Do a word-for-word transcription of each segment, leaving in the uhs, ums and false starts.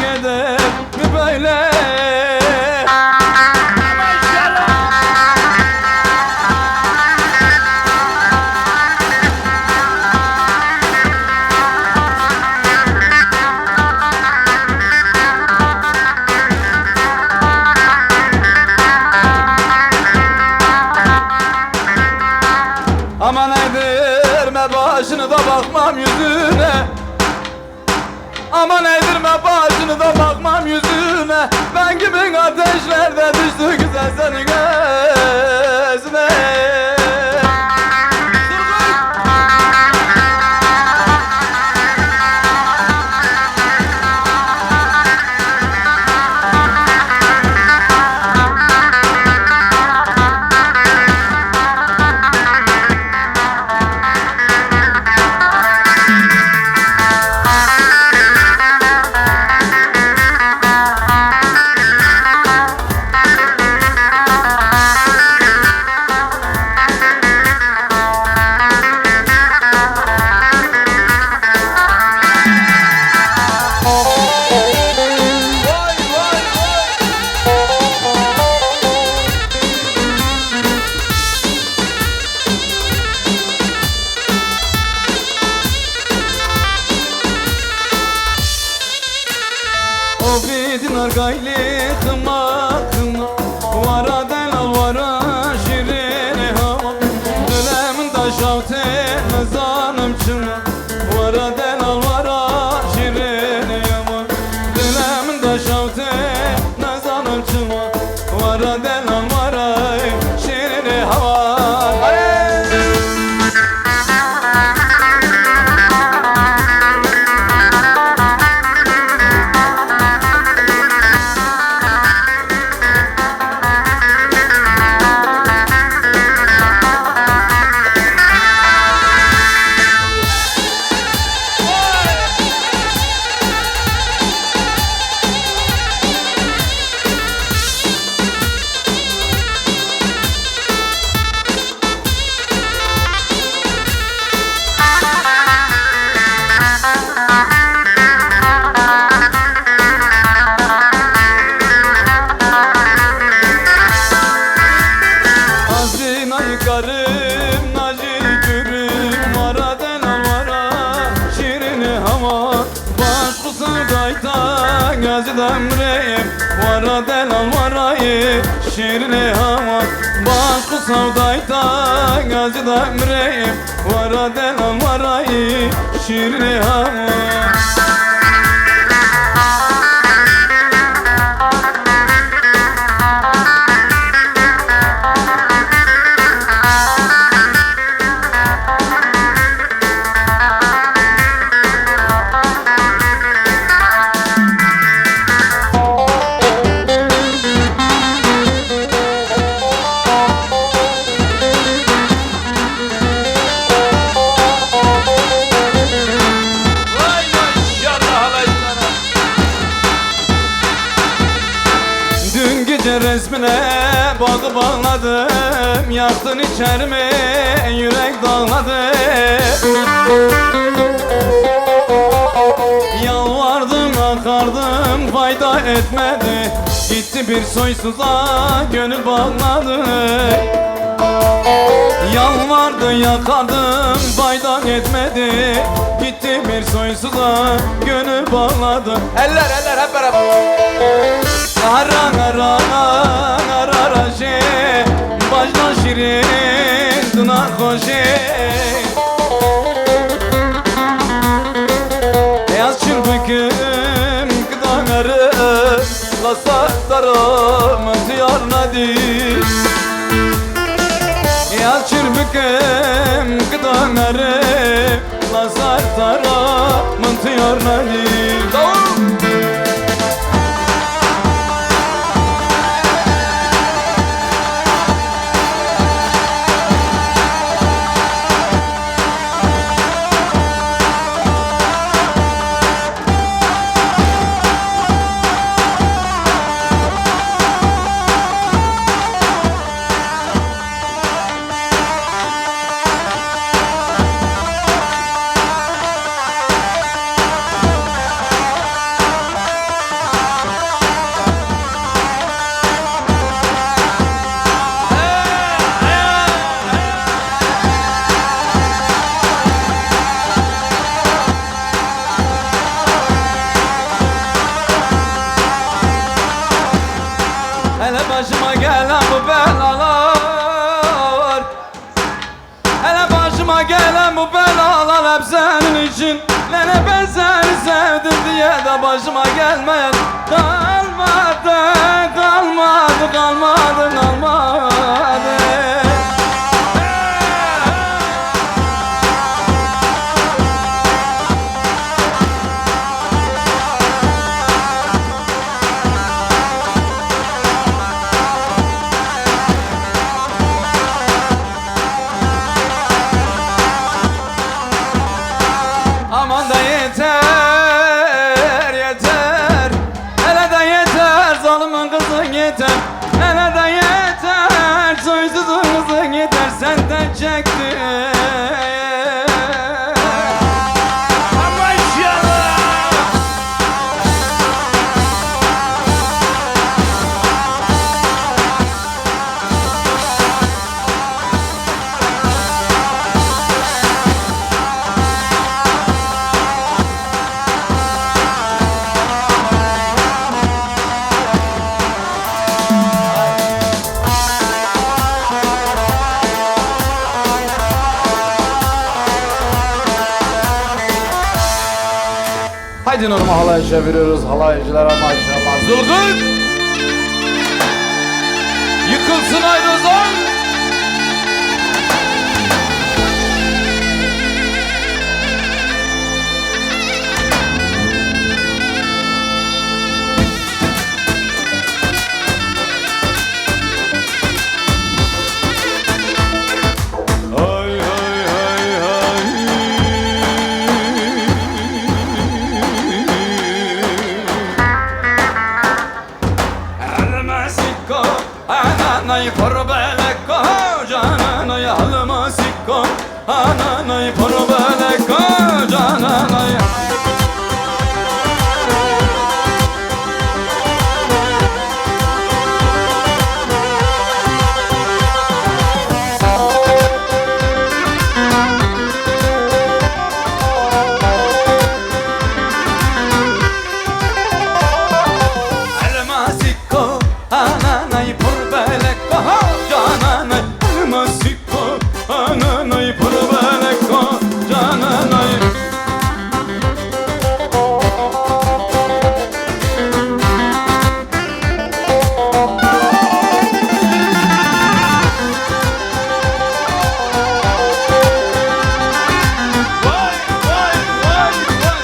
eder mi böyle? Aman eğdirme başını da bakmam yüzüne. Aman eğdirme başını da bakmam yüzüne. Ben kimin ateşlerde düştü güzel senin gözüne. Ofî dinar gayli xima xima. Wara delal wara şîrînê hama. Dilê min daşawte nizanim çima. Wara delal wara şîrînê hama. Dilê min daşawte nizanim çima. Wara delal wara şîrînê hama. Azî nayî karim, nacî curim, wara delal wara şîrînê hama. Baş xu sewdayta gazî demrê, wara delal wara şîrînê hama. Baş xu sewdayta gazî demrê, wara delal wara şîrînê hama. Vay maşallah alaylara. Dün gece resmine bağ bağladım, yaktın içerime yürek dağladım. Yalvardım, yakardım, fayda etmedi. Gitti bir soysuza gönül bağladı. Yalvardı, yakardım, fayda etmedi. Gitti bir soysuza gönül bağladı. Eller, eller hep beraber. Ara, ara, ara, ara, şey. Bajna şirin, dina xoşê. Yaz çirbikim, kıdangare. Lasa dara min diyar nadî. Ya çir bikim kida nere. Lasa dara min diyar nadî. Dawam. Belalar. Hele başıma gelen bu belalar hep senin için. Hele ben seni sevdim diye de başıma gelmeyen kalmadı, kalmadı, kalmadı, kalmadı. Aman da yeter, yeter. Hele de yeter, zalimin kızı yeter. Hele de yeter, soysuzun kızı yeter. Senden çektim. Aman canım. Haydi Norma, halay çeviriyoruz. Halaycılara maşallah. Zılgıt! Yıkılsın Aydozan! Hay, hay, hay, hay. Elmasiko, ananay porbeleko, cananay elmasiko, ananay porbeleko, cananay. Elmasiko, ananay porbeleko, cananay. Elmasiko, ananay porbeleko, cananay. Vay, vay, vay, vay.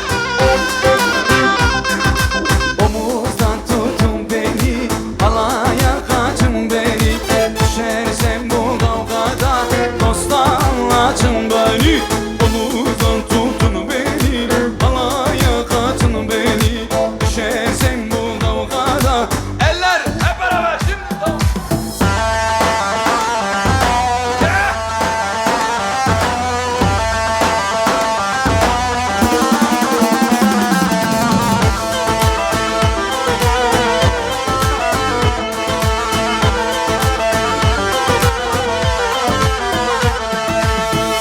Omuzdan tutun beni, alaya kaçın beni. Düşersem bu kavgada, dosttan açın beni. Omuzdan tutun beni, alaya kaçın beni. Düşersem bu kavgada. Eller hep beraber şimdi.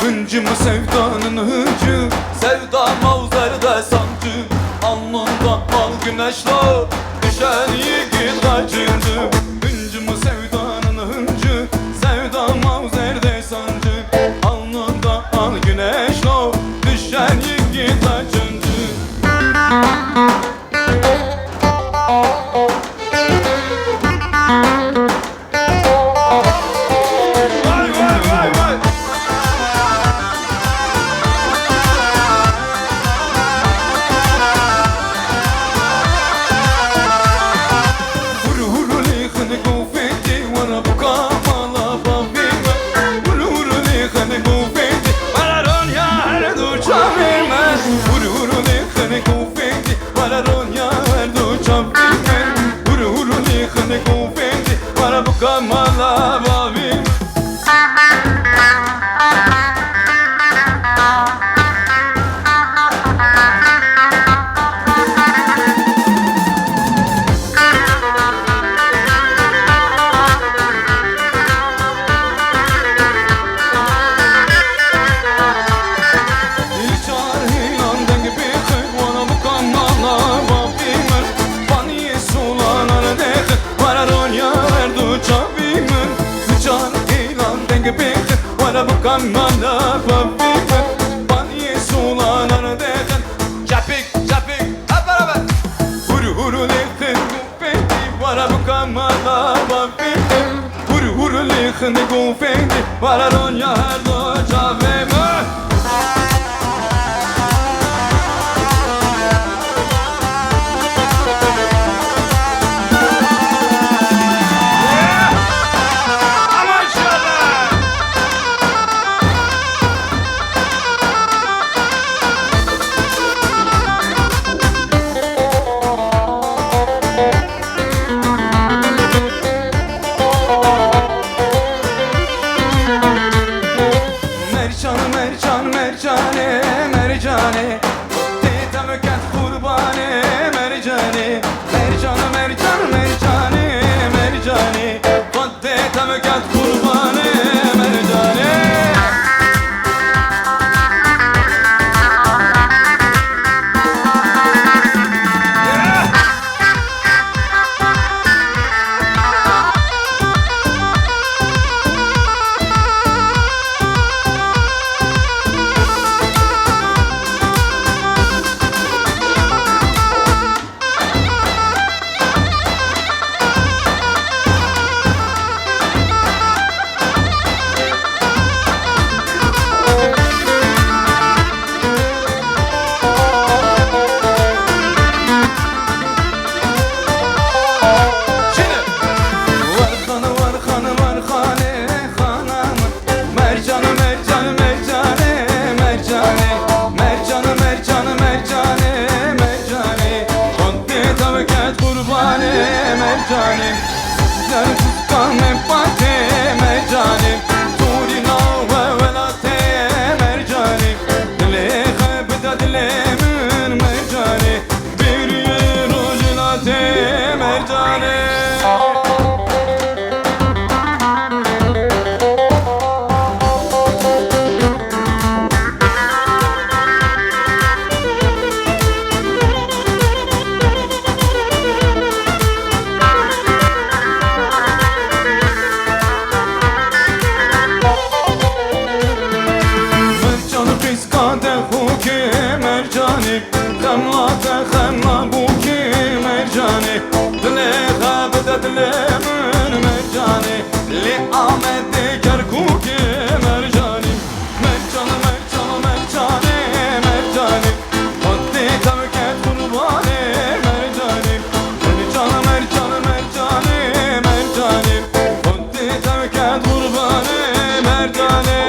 Hıncım sevdanın hıncı, sevdam avzerde sancı. Alnında al güneşle düşen yiğit kaçırdı. Hıncım sevdanın hıncı, sevdam avzerde sancı. Alnında al güneşle düşen yiğit kaçırdı. Vay, vay, vay, vay. Huru huru lê xine gofê tê were bi kamala bavê me. Huru huru lê xine gofê tê were ronya her du çavê me. Huru huru lê xine gofê tê were ronya her du çavê me. Huru huru lê xine gofê tê were bi kamala bavê me. Çar hîlan deng bêxin, wana bi kamala bavê min. Paniyê solan erdêxin, were ronya her du çavê Kamana xwe bînin, baniyê solan erdexin. Çepik, çepik, hep beraber. Hûr hûr lêxin gofendî, were bi kamana xwe bînin. Hûr hûr lêxin gofendî, were ronya her do çavê min. Mercan, mercan, mercanê, mercanê. Tê te miket qurbanê, mercanê. Mercan, mercan, mercanê, mercanê. Xwedê te miket qurbanê, mercanê. Şine. Werxan, werxan, werxanê xana min. Mercan, mercan, mercanê, mercanê. Mercan, mercan, mercanê, mercanê. Xwedê te biket qurbanê, mercanê. Zer fuskan me patê, mercanê. Torîna we welatê, mercanê. Dilê xwe bide dilê min, mercanê. Bêrî rojhilatê, mercanê. Mercan qîska te xokê mercanê, xemla te xemla bûkê mercanê. Dilê xwe bide dilê min mercanê. Lê Amedê Kerkûkê mercanê. Mercan, mercan, mercanê, mercanê. Xwedê te biket qurbanê, mercanê. Mercan, mercan, mercanê, mercanê. Xwedê te biket qurbanê, mercanê.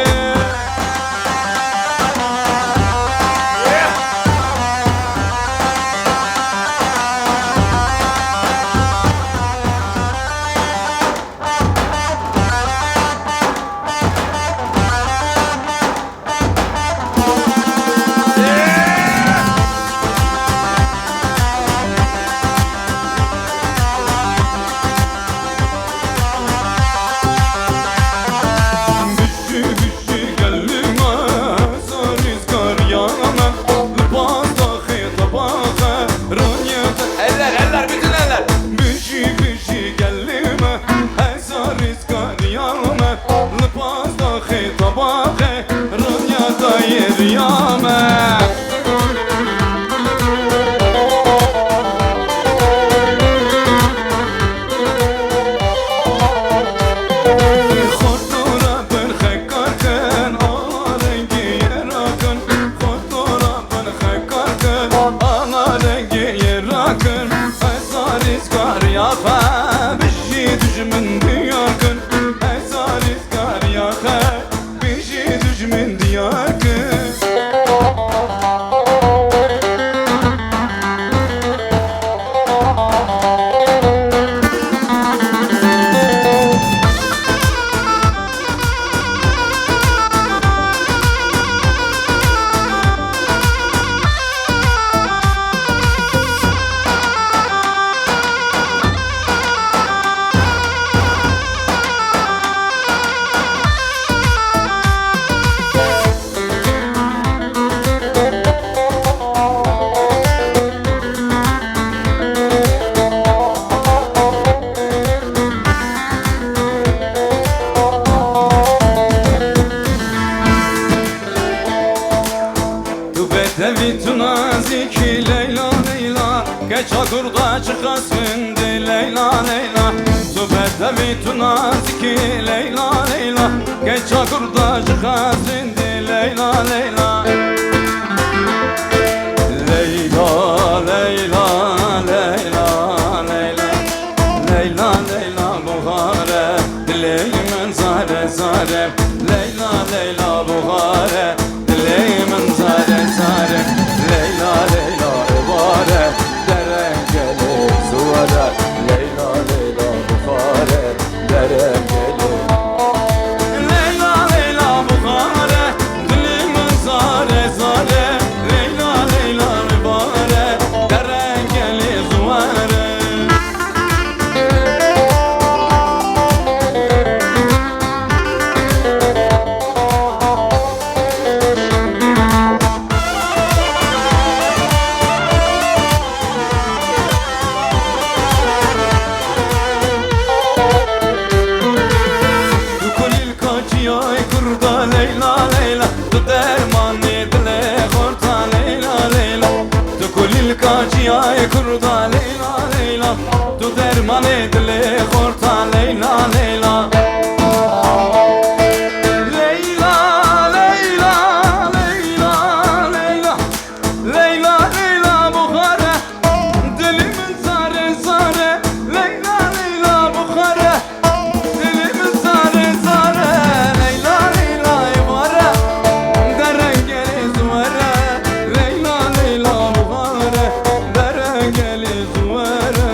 Bijî, bijî gelî me, zarîzgariya me, li pazdexê tebaxe, ronyete. Eller, eller, bütün eller. Bijî, bijî gelî me, zarîzgariya me, li pazdexê tebaxe, ronya dayê riya me. Xortora bin xekar kin, ala rengê yê rakin. Xortora bin xekar kin, ala rengê yê rakin. Ez zarîzgariya xwe bijî dijmin diyar kin. Ez zarîzgariya xwe bijî dijmin diyar kin. Vî tu nazikî Leyla, Leyla, keça kurda ji xezrindî Leyla, Leyla. Leyla, Leyla, Leyla, Leyla. Leyla, Leyla, buxare, dilê min zare, zare. Leyla, Leyla, buxare, dilê min zare, zare. Leyla, Leyla, êvare, derengê lê ziware. Leyla, Leyla, buxare, derengê lê. Leyla, Leyla, buxare, dilê min zare, zare. Leyla, Leyla, êvare, derengê lê ziware. Tu kulîlka çiyayê kurda Leyla, Leyla. Tu dermanê dilê xorta Leyla, Leyla. Tu kulîlka çiyayê kurda Leyla, Leyla. Tu dermanê dilê xorta Leyla, Leyla. Leyla, Leyla, Leyla, Leyla. Leyla, Leyla, buxare, dilê min zare, zare. Leyla, Leyla, buxare, dilê min zare, zare. Leyla, Leyla, êvare, derengê lê ziware. Leyla, Leyla, buxare, derengê lê ziware.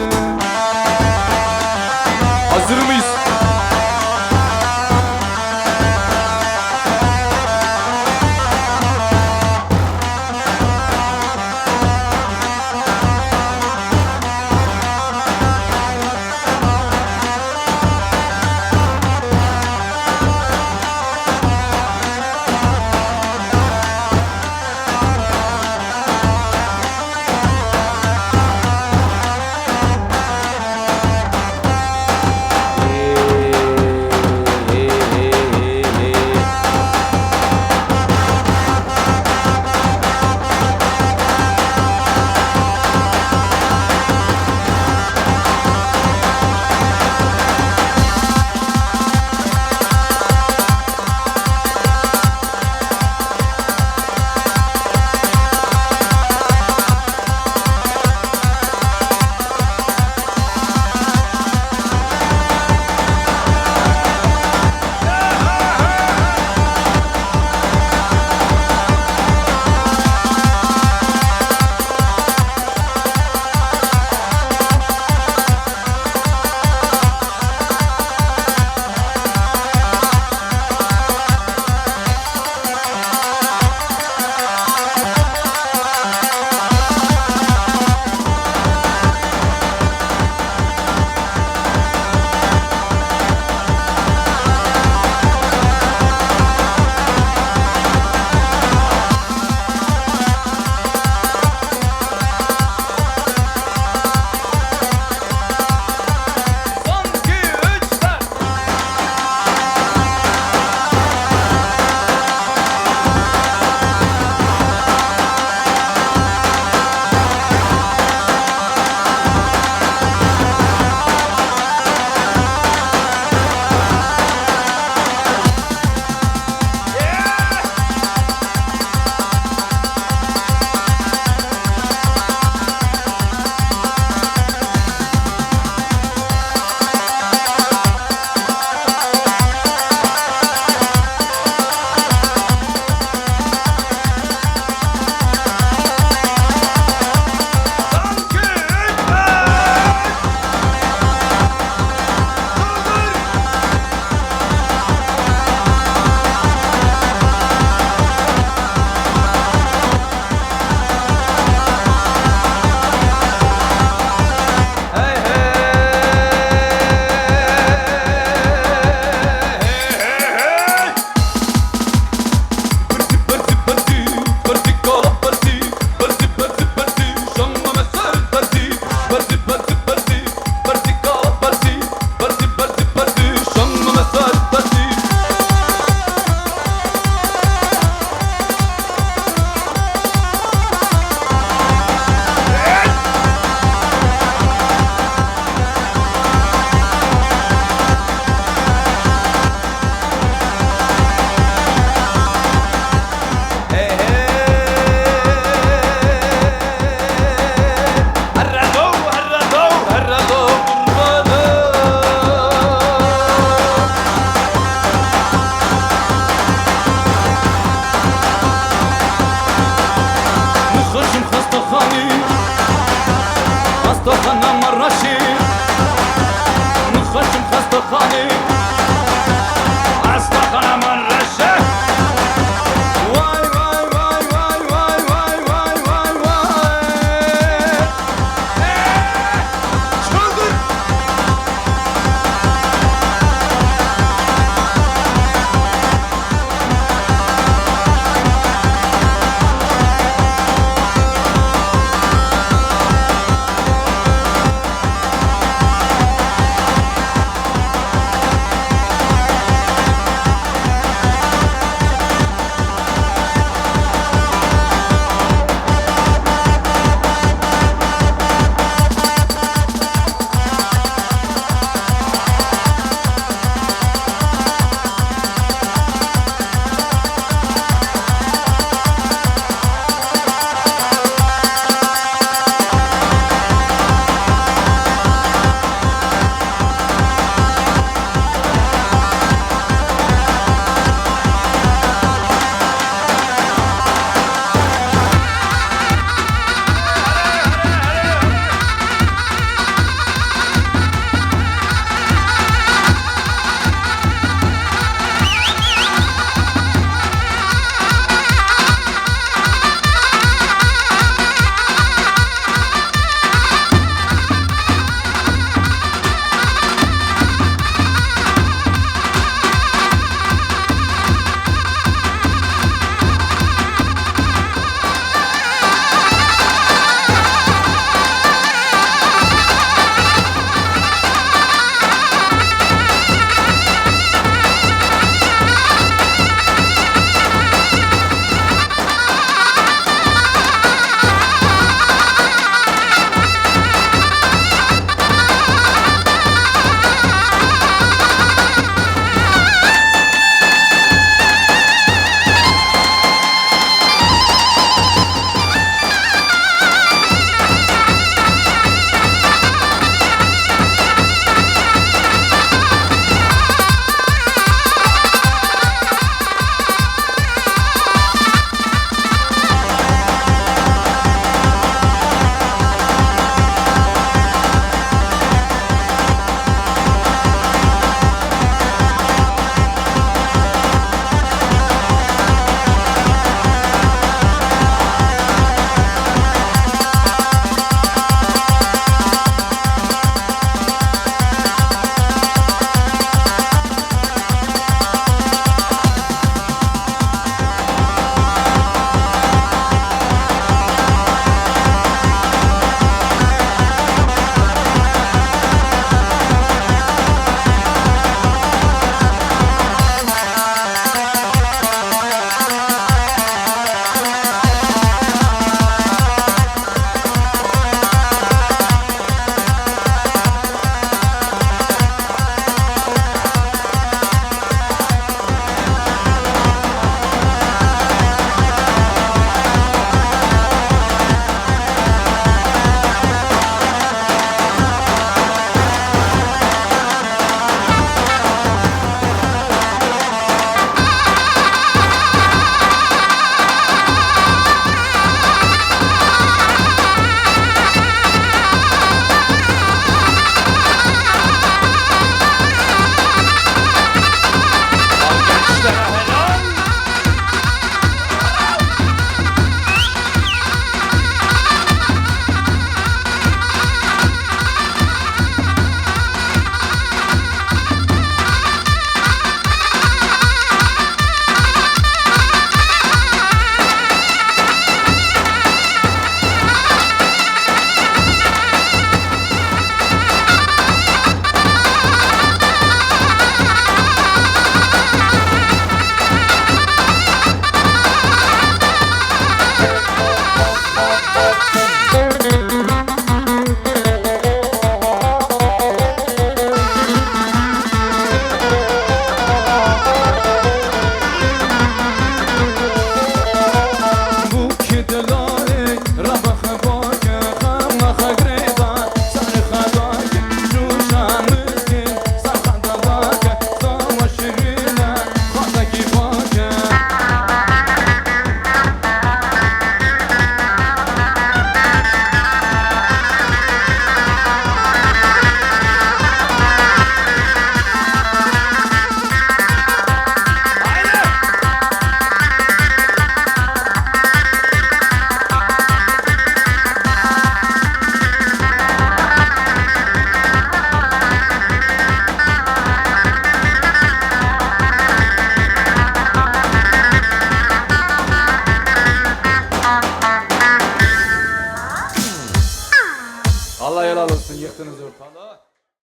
Zor Tala.